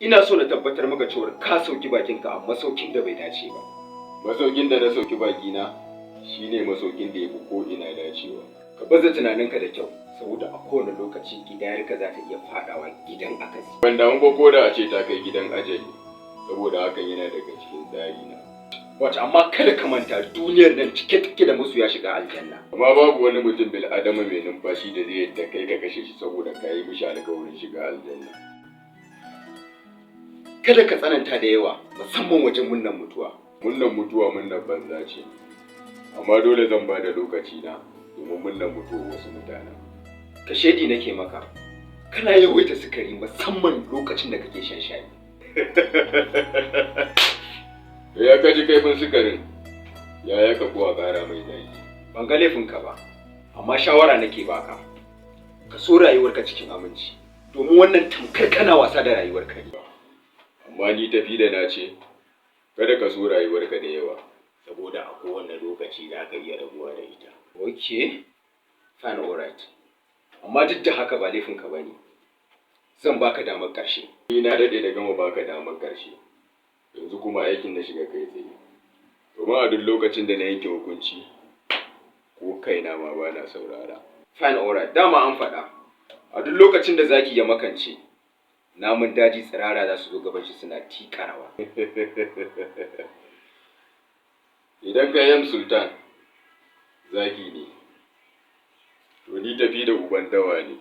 Ina so na tabbatar maka cewar ka sauki bakinka a masaukin da bai dace ba. Masaukin da na sauki bakina shine masaukin da ya fi ko ina dacewa. Ka baza tunaninka da kyau, saboda a kowane lokaci gidayarka za ta iya fadawa gidan akasi. Ban damu ba ko da a ce ta kai gidan ajali, saboda hakan yana daga cikin tsari na. Wato amma kada ka manta, duniyar nan cike take da masoya shiga aljanna. Amma babu wani mutum bil adama mai numfashi da zai yadda kai ka kashe shi saboda ka yi mishi alkawarin shiga aljanna. Kada ka tsananta da yawa, musamman wajen munnan mutuwa. Munnan mutuwa munnan banza ce, amma dole zan ba da lokaci na domin munnan mutuwa wasu mutanen. Ka shaidi nake maka, kana yawaita sukari, musamman lokacin da kake shan shayi. Ya kaji kaifin sukarin ya ka kuwa ƙara mai zaki. Ban ga laifinka ba, amma shawara nake baka, ka so rayuwarka cikin aminci, domin wannan tamkar kana wasa da rayuwarka ne. Amma ni tafi da na ce kada ka so rayuwarka da yawa, saboda a kowane lokaci za ka iya rabuwa da ita. Okay, fine, alright, amma duk da haka ba laifinka ba ne. Zan baka damar ƙarshe. Ni na daɗe da gama baka damar ƙarshe, yanzu kuma aikin na shiga kai tsaye, domin a duk lokacin da na yanke hukunci, ko kaina ma ba na saurara. Fine, alright. Dama an faɗa, a duk lokacin da zaki ya makance, namun daji tsirara za su zo gaban shi suna tiƙa rawa. Idan ka yam sultan zaki ne, to ni tafi da uban dawa ne,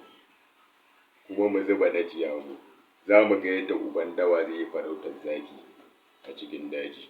kuma mu zuba na jiyamu, za mu ga yadda uban dawa zai yi farautar zaki a cikin daji.